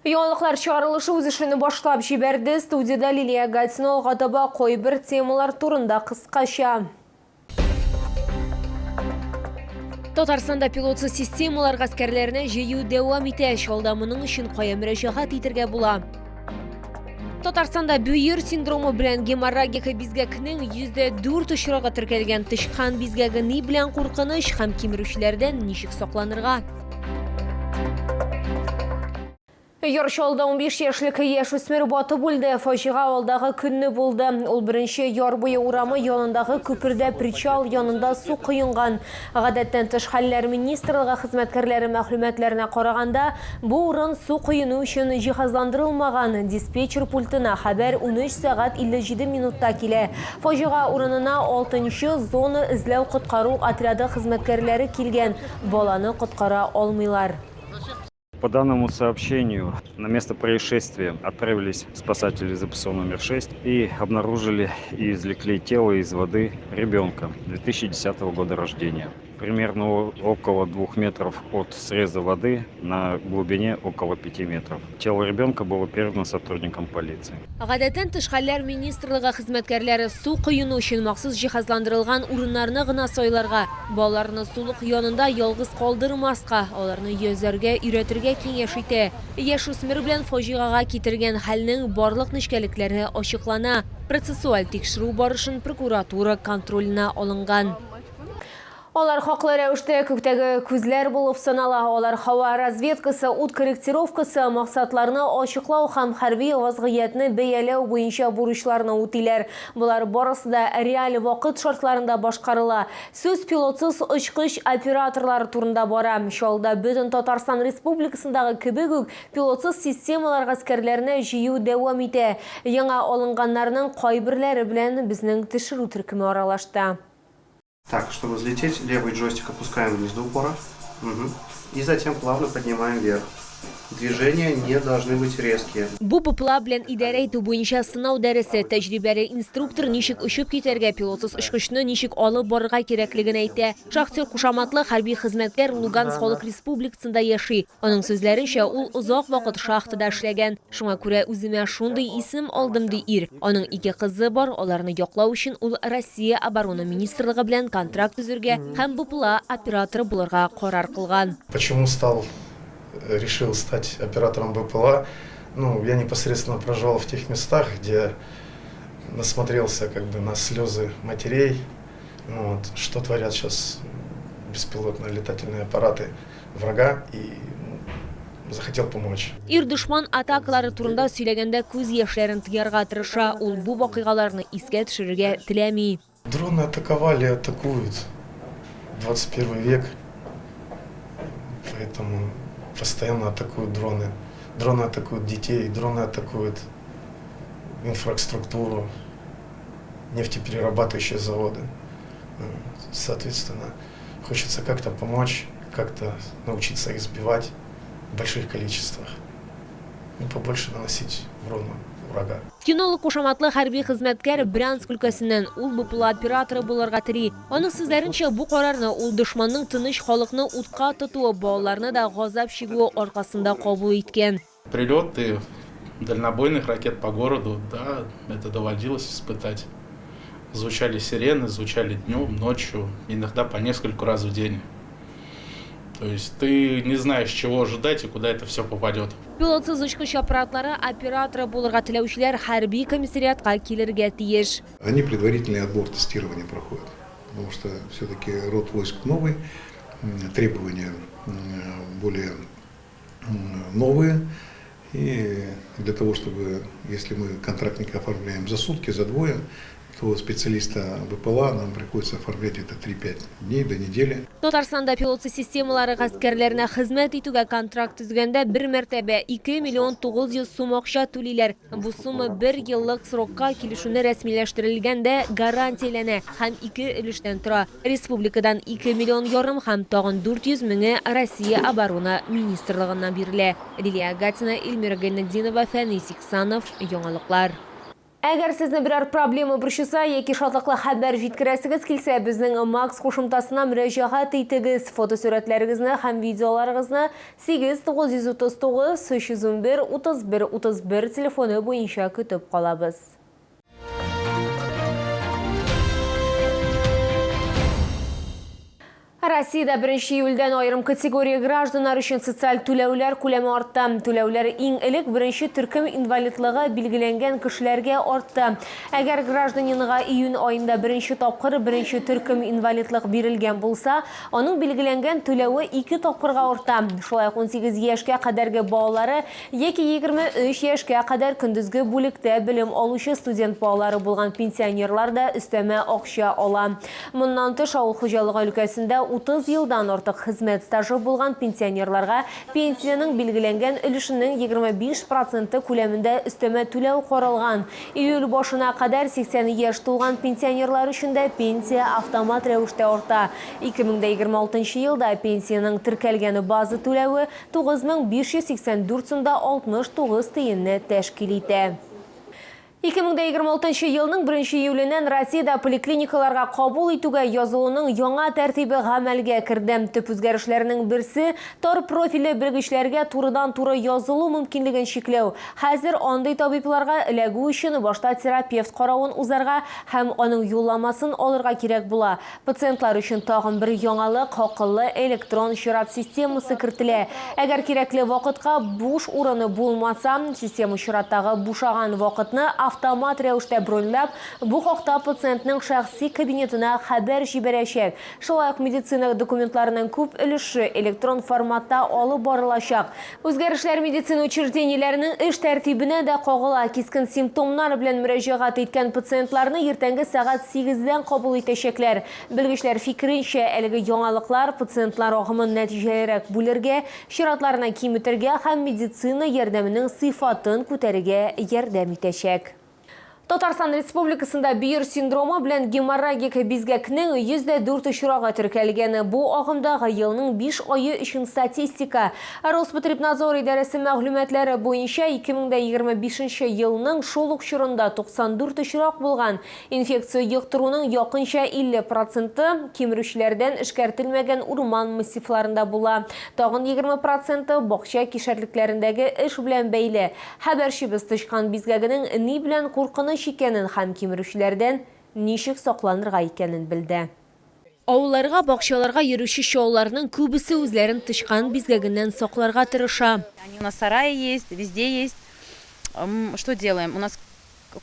Яңалыклар чыгарылышы үз эшен башлап җибәрде. Студиядә Лилия Гатина алга таба кайбер темалар турында кыскача. Татарстанда пилотсыз системалар гаскәрләренә җыю дәвам итә. Чалда моның өчен кая мөрәҗәгать итергә була? Татарстанда бөер синдромы белән геморрагик бизгәкнең 4% очрагы теркәлгән. Тычкан бизгәге ни белән куркыныч һәм кимерүчеләрдән ничек сакланырга? Яр Чаллыда 15 яшьлек яшүсмер батып үлде. Фаҗига алдагы көнне булды. Ул беренче яр буе урамы янындагы күпердә причал янында су коенган. Гадәттән тыш хәлләр министрлыгы хезмәткәрләре мәгълүматларына караганда, бу урын су коену өчен җиһазландырылмаган. Диспетчер пультына хәбәр 13 сәгать 57 минутта килә. Фаҗига урынына алтынчы зона эзләү-коткару отряды хезмәткәрләре килгән. Баланы коткара алмыйлар. По данному сообщению на место происшествия отправились спасатели ЗПСО номер 6 и обнаружили и извлекли тело из воды ребенка 2010 года рождения. Примерно около двух метров от среза воды на глубине около 5 метров. Тело ребенка было передано сотрудникам полиции. Гадәттән тыш хәлләр министрлыгы хезмәткәрләре су коену өчен махсус җиһазландырылган урыннарны гына сайларга, балаларны сулык янында ялгыз калдырмаска, аларны йөзәргә өйрәтергә киңәш итә. Яшүсмер белән фаҗигага китергән хәлнең барлык нечкәлекләре ачыклана. Процессуаль тикшерү барышын прокуратура контроленә алынган. Алар хаклы рәвештә күктәге күзләр булып санала. Алар һава разведкасы, ут корректировкасы, максатларны ачыклау һәм хәрби вазгыятьне бәяләү буенча бурычларны үтиләр. Болар барысы да реаль вакыт шартларында башкарыла. Сүз пилотсыз очкыч операторлары турында бара. Чаллыда бөтен Татарстан Республикасындагы кебек үк пилотсыз системалар гаскәрләренә җыю дәвам итә. Яңа алынганнарның кайберләре белән безнең төшерү төркеме аралашты. Так, чтобы взлететь, левый джойстик опускаем вниз до упора. Угу. И затем плавно поднимаем вверх. Движения не должны быть резкие. Бу БПЛА белән идарә итү буенча сынау дәресе. Тәҗрибәле инструктор ничек очып китәргә, пилотсыз очкычны ничек алып барырга кирәклеген әйтә. Шахтер кушаматлы хәрби хезмәткәр Луганск Халык Республикасында яши. Аның сүзләренчә, ул озак вакыт шахтада эшләгән. Шуңа күрә үземә шундый исем алдым, ди ир. Аның ике кызы бар, аларны яклау өчен ул Россия Оборона министрлыгы белән контракт төзергә һәм БПЛА операторы булырга карар кылган. Почему стал, решил стать оператором БПЛА? Ну, я непосредственно проживал в тех местах, где насмотрелся как бы на слезы матерей, вот, что творят сейчас беспилотные летательные аппараты врага и захотел помочь. Ир дошман атакалары турында сөйләгәндә күз яшьләрен тыярга тырыша, ул бу вакыйгаларны искә төшерергә теләми. Дроны атаковали, атакуют. 21 век, поэтому постоянно атакуют дроны. Дроны атакуют детей, дроны атакуют инфраструктуру, нефтеперерабатывающие заводы. Соответственно, хочется как-то помочь, как-то научиться их сбивать в больших количествах и побольше наносить урона врага. Кинолог кушаматлы хәрби хезмәткәр Брянск өлкәсеннән, ул БПЛА операторы булырга тели. Аның сүзләренчә, бу карарны ул дошманның тыныч халыкны утка тотуы, балаларны да газап чигүе аркасында кабул иткән. Прилеты дальнобойных ракет по городу, да, это доводилось испытать. Звучали сирены, звучали днем, ночью, иногда по нескольку раз в день. То есть ты не знаешь, чего ожидать и куда это все попадет. Пилотсыз очкыч аппаратлары операторы булырга теләүчеләр хәрби комиссариатка килергә тиеш. Они предварительный отбор тестирования проходят, потому что все-таки род войск новый, требования более новые. И для того, чтобы, если мы контрактника оформляем за сутки, за двое, то специалиста БПЛА нам приходится оформлять это 3-5 дней до недели. Татарстанда пилотсыз системалары гаскәрләренә хезмәт итүгә контракт төзегәндә бер мәртәбә 2 миллион 900 сум акча түлиләр. Бу сумма бер еллык срокка килешүне рәсмиләштерелгәндә гарантияләнә һәм ике өлештән тора. Республикадан 2 миллион ярым һәм тагын 400 меңе Россия Оборона министрлыгыннан бирелә. Лилия Гатина, Эльмира Гайнетдинова, Фәнис Иксанов, Яңалыклар. Әгәр сезне берәр проблема борчыса яки шатлыклы хәбәр җиткерәсегез килсә, безнең Макс кушымтасына мөрәҗәгать итегез. Фотосурәтләрегезне һәм видеоларыгызны 8 939 311 31 31 телефоны буенча көтеп калабыз. Россиядә 1 июльдән аерым категория гражданнар өчен социаль түләүләр күләме артты. Түләүләр иң элек беренче төркем инвалидлыгы билгеләнгән кешеләргә артты. Әгәр гражданинга июнь аенда беренче тапкыр беренче төркем инвалидлык бирелгән булса, аның билгеләнгән түләве ике тапкырга арта. Шулай ук 18 яшькә кадәрге балалары яки 23 яшькә кадәр көндезге бүлектә белем алучы студент балалары булган пенсионерлар да өстәмә акча ала. Моннан тыш, авыл хуҗалыгы өлкәсендә 30 елдан артык хезмәт стажы булган пенсионерларга пенсиянең билгеләнгән өлешенең 25 проценты күләмендә өстәмә түләү каралган. Июль башына кадәр 80 яшь тулган пенсионерлар өчен дә пенсия автомат рәвештә арта. 2026 елда пенсиянең теркәлгән база түләве 9584 сум да 69 тиенне тәшкил итә. 2026 елның 1 июленнән Россиядә поликлиникаларга кабул итүгә язылуның яңа тәртибе гамәлгә керде. Төп үзгәрешләрнең берсе, тар профильле белгечләргә турыдан-туры язылу мөмкинлеген чикләү. Хәзер андый табибларга эләгү өчен башта терапевт каравын узарга һәм аның юлламасын алырга кирәк була. Пациентлар өчен тагын бер яңалык, акыллы электрон чират системасы кертелә. Әгәр кирәкле вакытка буш урыны булмаса, система чираттагы бушаган вакытны автомат рәвештә броньлап, бу хакта пациентның шәхси кабинетына хәбәр җибәрәчәк. Шулай ук медицина документларының күп өлеше электрон форматта алып барылачак. Үзгәрешләр медицина учреждениеләренең эш тәртибенә дә кагыла. Кискен симптомнар белән мөрәҗәгать иткән пациентларны иртәнге сәгать сигездән кабул итәчәкләр. Белгечләр фикеренчә, әлеге яңалыклар пациентлар агымын нәтиҗәлерәк бүлергә, чиратларны киметергә һәм медицина ярдәменең сыйфатын күтәрергә ярдәм итәчәк. Татарстан Республикасында бөер синдромы белән геморрагик бизгәкнең 104 очрагы теркәлгән. Бу агымдагы елның 5 ае өчен статистика. Роспотребнадзор идарәсе мәгълүматлары буенча, 2025 елның шул ук чорында 94 очрак булган. Инфекция йоктыруның якынча 50 проценты кимерүчеләрдән эшкәртелмәгән урман массивларында була. Тагын 20 проценты бакча кишәрлекләрендәге эш белән бәйле. Хәбәрчебез тычкан бизгәгенең ни белән куркыныч икәнен һәм кимерүчеләрдән ничек сакланырга икәнен белде. Авылларга, бакчаларга йөрүче чалларның күбесе үзләрен тычкан бизгәгеннән сакларга тырыша. Они у нас в сарае есть, везде есть. Что делаем? У нас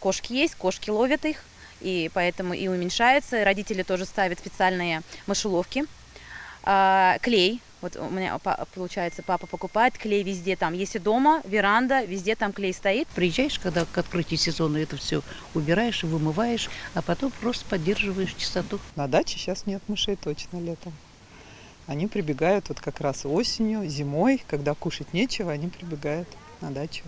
кошки есть, кошки ловят их, и поэтому и уменьшается. Родители тоже ставят специальные мышеловки. Клей. Вот у меня получается, папа покупает клей везде там. Если дома, веранда, везде там клей стоит. Приезжаешь, когда к открытию сезона это все убираешь, вымываешь, а потом просто поддерживаешь чистоту. На даче сейчас нет мышей точно летом. Они прибегают вот как раз осенью, зимой, когда кушать нечего, они прибегают на дачу.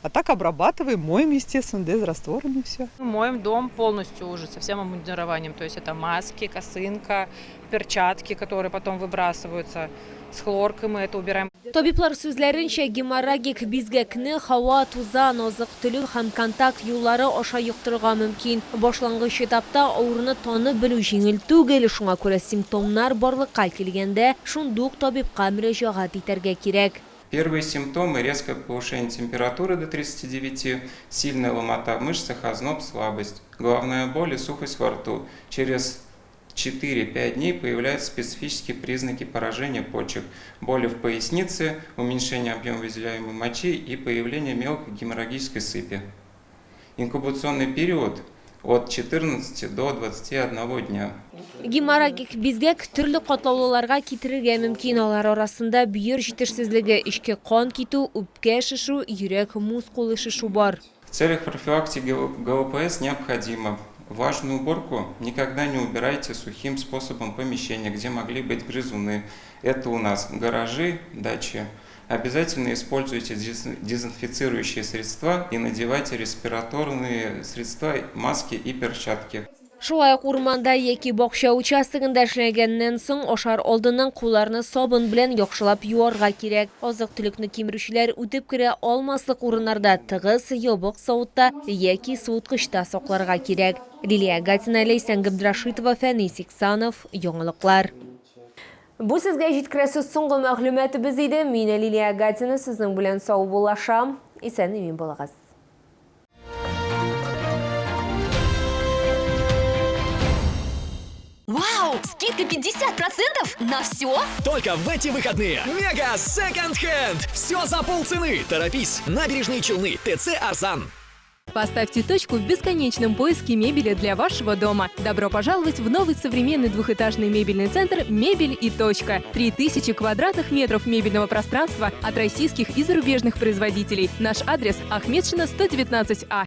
А так обрабатываем, моем, естественно, дезрастворами все. Моем дом полностью уже со всем обмундированием. То есть это маски, косынка, перчатки, которые потом выбрасываются. С хлоркой мы это убираем. Табиблар сүзләренчә, геморрагик бизгәкне һава, тузан, азык-төлек һәм контакт юллары аша йоктырырга мөмкин. Башлангыч этапта авыруны танып белү җиңел түгел, шуңа күрә симптомнар барлыкка килгәндә, шундук табибка мөрәҗәгать итәргә кирәк. Первые симптомы – резкое повышение температуры до 39, сильная ломота в мышцах, озноб, слабость, головная боль и сухость во рту. Через 4-5 дней появляются специфические признаки поражения почек, боли в пояснице, уменьшение объема выделяемой мочи и появление мелкой геморрагической сыпи. Инкубационный период от 14 до 21 дня. Геморрагик бизгәк төрле катлаулыларга китерергә мөмкин. Алар арасында бөер җитешсезлеге, эчке кан китү, үпкә шешү, йөрәк мускулы шешү бар. В целях профилактики ГЛПС необходимо влажную уборку никогда не убирайте сухим способом помещения, где могли быть грызуны. Это у нас гаражи, дачи. Обязательно используйте дезинфицирующие средства и надевайте респираторные средства, маски и перчатки. Шулай ук урманда яки бакча участогында эшләгәннән соң ашар алдыннан кулларны сабын белән яхшылап юарга кирәк. Азык-төлекне кимерүчеләр үтеп керә алмаслык урыннарда, тыгыз, ябык савытта яки суыткычта сакларга кирәк. Лилия Гатина, Ләйсән Габдрашитова, Фәнис Иксанов, Яңалыклар. Бу сезгә җиткерәсе соңгы мәгълүматыбыз иде. Мин Лилия Гатина сезнең белән саубуллашам. Исән-имин булыгыз. Вау! Скидка 50% на все? Только в эти выходные. Мега Секонд Хенд! Все за полцены! Торопись! Набережные Челны, ТЦ Арзан. Поставьте точку в бесконечном поиске мебели для вашего дома. Добро пожаловать в новый современный двухэтажный мебельный центр «Мебель и точка». 3000 квадратных метров мебельного пространства от российских и зарубежных производителей. Наш адрес – Ахметшина, 119А.